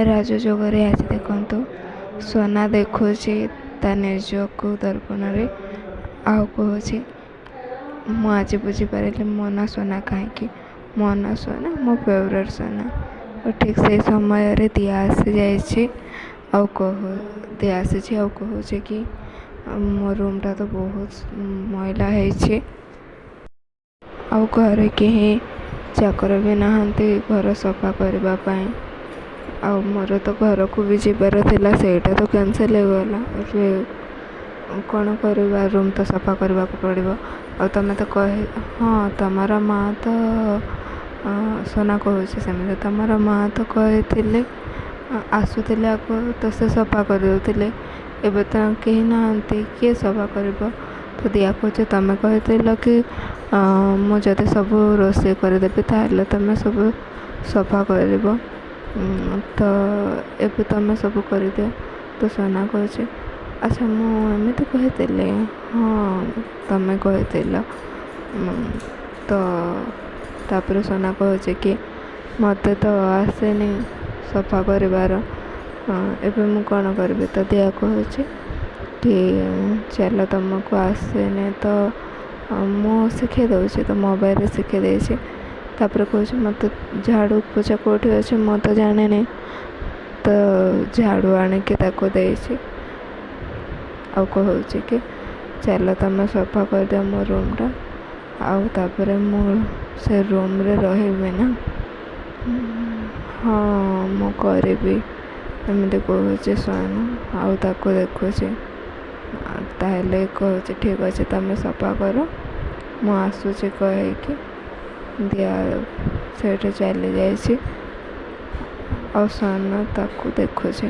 ରାଜଯୋଗରେ ଆଜି ଦେଖନ୍ତୁ, ସୋନା ଦେଖୁଛି ତା ନିଜକୁ ଦର୍ପଣରେ ଆଉ କହୁଛି, ମୁଁ ଆଜି ବୁଝିପାରିଲି ମୋ ନାଁ ସୋନା କାହିଁକି। ମୋ ନାଁ ସୋନା, ମୋ ଫେଭରେଟ୍ ସୋନା। ଆଉ ଠିକ୍ ସେଇ ସମୟରେ ଦିଆ ଆସିଯାଇଛି ଆଉ କହୁ ଦିଆ ଆସିଛି ଆଉ କହୁଛି କି ମୋ ରୁମ୍ଟା ତ ବହୁତ ମଇଳା ହେଇଛି ଆଉ ଘରେ କେହି ଚାକର ବି ନାହାନ୍ତି ଘର ସଫା କରିବା ପାଇଁ। ଆଉ ମୋର ତ ଘରକୁ ବି ଯିବାର ଥିଲା, ସେଇଟା ତ କ୍ୟାନସେଲ୍ ହେଇଗଲା। ଏବେ କ'ଣ କରିବା? ରୁମ୍ ତ ସଫା କରିବାକୁ ପଡ଼ିବ। ଆଉ ତମେ ତ କହି, ହଁ, ତମର ମା' ତ, ସୋନା କହୁଛି ସେମିତି, ତମର ମା' ତ କହିଥିଲେ, ଆସୁଥିଲେ ଆଗରୁ ତ ସେ ସଫା କରିଦେଉଥିଲେ, ଏବେ ତ କେହି ନାହାନ୍ତି, କିଏ ସଫା କରିବ? ତ ଦିଆ କହୁଛି, ତମେ କହିଥିଲ କି ମୁଁ ଯଦି ସବୁ ରୋଷେଇ କରିଦେବି ତାହେଲେ ତମେ ସବୁ ସଫା କରିବ, ତ ଏବେ ତମେ ସବୁ କରିଦିଅ। ତ ସୋନା କହୁଛି, ଆଚ୍ଛା, ମୁଁ ଏମିତି କହିଥିଲି? ହଁ, ତମେ କହିଥିଲ। ତ ତାପରେ ସୋନା କହୁଛି କି ମୋତେ ତ ଆସେନି ସଫା କରିବାର, ଏବେ ମୁଁ କ'ଣ କରିବି? ତ ଦିଆ କହୁଛି କି ଚାଲ, ତମକୁ ଆସେନି ତ ମୁଁ ଶିଖେଇ ଦେଉଛି, ତ ମୋବାଇଲରେ ଶିଖେଇ ଦେଇଛି। ତାପରେ କହୁଛି, ମୋତେ ଝାଡ଼ୁ ପୋଛା କେଉଁଠି ଅଛି ମୁଁ ତ ଜାଣିନି। ତ ଝାଡ଼ୁ ଆଣିକି ତାକୁ ଦେଇଛି ଆଉ କହୁଛି କି ଚାଲ, ତମେ ସଫା କରିଦିଅ ମୋ ରୁମ୍ଟା, ଆଉ ତାପରେ ମୁଁ ସେ ରୁମ୍ରେ ରହିବି ନା। ହଁ, ମୁଁ କରିବି, ଏମିତି କହୁଛି ସୋନା ଆଉ ତାକୁ ଦେଖୁଛି। ତାହେଲେ କହୁଛି, ଠିକ୍ ଅଛି, ତମେ ସଫା କର, ମୁଁ ଆସୁଛି, କହିକି ଦିଆ ସେଇଠି ଚାଲି ଯାଇଛି ଆଉ ସୋନା ତାକୁ ଦେଖୁଛି।